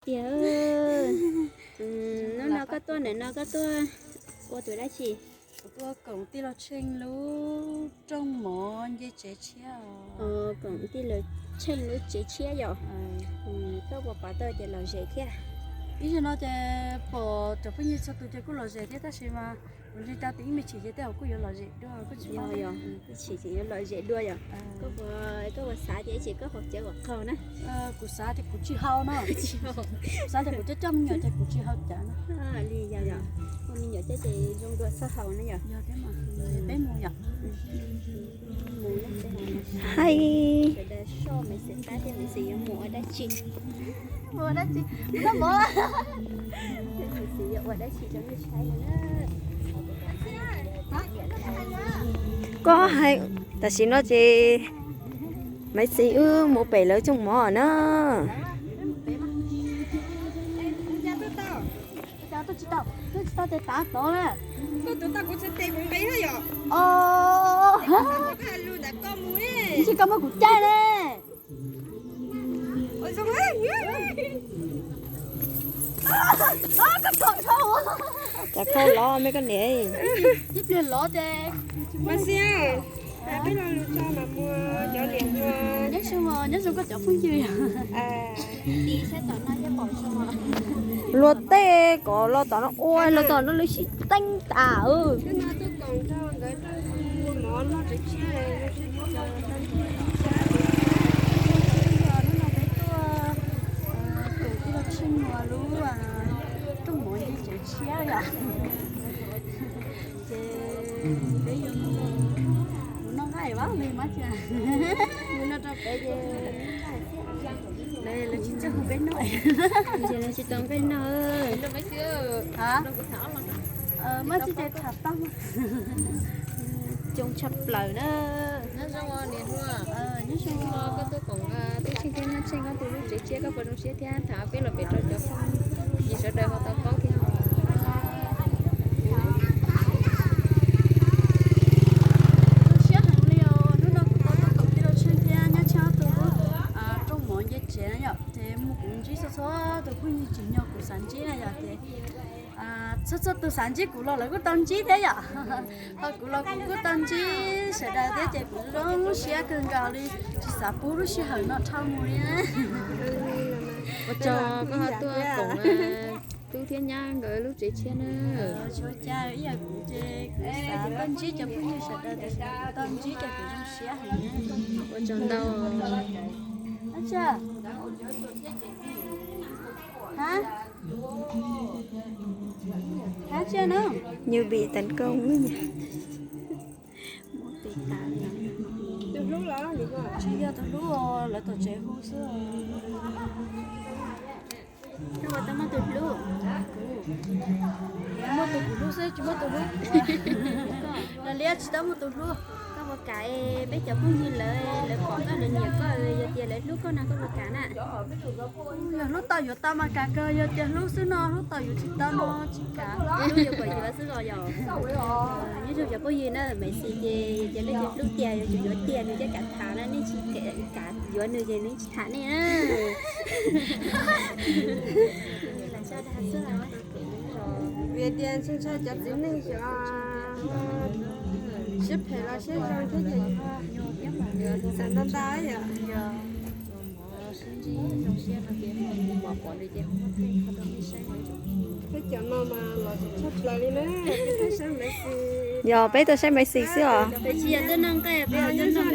Tiag, hnub no koj tuaj ntawm no koj tuaj ua tus dab tsi? Kuv tuaj koom tij laug Tsheej lub rooj mov nce tsev tshiab. Koom tij laug Tsheej lub tsev tshiab yom. Koj puas pom tau ces lom zem thiab? Ib zaug no ces pom cov phooj ywg txhua tus ces kuj lom zem thiab tab sis mas kuv ntshe cov tus ib me chim ces tej zaum kuj yuav lom zem dua kuj tsis paub. Ib chim ces yuav lom zem dua yom. Koj puas, koj puas xav ces ib chim koj haus cawv kom qaug na? Kuv xav ces kuv tsis haus no. Xav ces kuv coj coj me nyuam ces kuv tsis haus cawv no. Li yog yom, ua me nyuam coj ces zoo dua txhob haus na yom. Yog thiab mas, peb mus yom. Hais, sawv daws soj Maiv Xis qab thiab Maiv Xis yuav mus ua dab tsi? Mus ua dab tsi? Maiv Xis yuav ua dab tsi rau nej saib no na. Koj hais, tam sim no ces Maiv Xis wb mus pem lawv rooj mov na. Twb tsis tau, twb tsis tau tes tav tod na. Koj tus tau kuv txhais tes kuv nqis thiab yom. Os, ntshe koj muab kuv caij ne. Cas koj lov me koj niam. Ib pliag lov ces. Mas xia, peb lo lus tso mas muag cov niam muag. Nyob zoo, nyob zoo koj cov phooj ywg. Luag tej kom los tom no ua, los tom no lawv sib teeb tas. Hnub no peb tuaj koom tij laug Tsheej lub rooj mov nce tsev tshiab yom. Ces peb yuav mus noj nqaij, vaj li mas cas mus no rau pem ces lawv tsis txawj hu peb noj. Ces lawv tsis tau nqaij noj. Maj txij ces tham tau. Coob tshaj plaws na. Nyob zoo, koj tuaj koom tij Tsheej thiab Nab Tsheej koj tus lub tsev tshiab, koj puas zoo siab thiab? Tham peb los pem rau cov phooj ywg sawv daws ho tau paub thiab. Zoo siab heev li os, hnub no kuv tau tuaj koom tij laug Tsheej thiab Nab Tsheej ob tug lub rooj mov nce tsev na yom, ces muaj kuv ntsib txhua txhua tus phooj ywg tsim nyog kuv xav ntsib na yom, ces txhua txhua tus xav ntsib kuv los lawv kuj tau ntsib thiab yom. Ho kuv los kuv kuj tau ntsib sawv daws thiab ces kuv zoo siab kawg nkaus li, tsis xav pub lub sij hawm no dhau mus li na. Ua tsaug koj ho tuaj koom tub thiab nyab nkawd lub tsev tshiab na. Tsis ua cas, ib yam kuv ces kuv xav tau ntsib cov phooj ywg sawv daws tiam sis kuv tau ntsib ces kuv zoo siab heev. Ua tsaug ntau. Hab, hab tsiaj no. Ñu bị tấn công. Tus hlub los? Tsis yog tus hlub, lawv tom tsev hu xwb. Koj puas tau muaj tus hlub? Muaj tus kuv hlub xwb tsis muaj tus hlub. Los liab tsis tau muaj tus hlub. Koj puas kam peb cov phooj ywg lawv, lawv pom koj lawv nyiam koj, yog tias lawv hlub koj no koj puas kam na? Yog hlub tau yuav tau mas kam kawg, yog tias hlub xwb no hlub tau yuav tsis tau no tsis kam. Hlub yuav kom yuav xwb los yog? Nyob zoo cov phooj ywg na, Maiv Xis ces yog tias leej twg hlub tiag yuav tsum yuav tiag nws thiaj kam tham na, nej tsis kam yuav nws ces nws tsis tham nej na. Vim tias ntshai ntshai cov txiv neej xyov siab phem los siab zoo thiab ces xav ntau ntau yom. Peb cov no mas los tshaj plaws li na, peb tuaj saib Maiv Xis. Yog peb tuaj saib Maiv Xis xwb os. Peb tsis yog tuaj noj nqaij, peb yog tuaj noj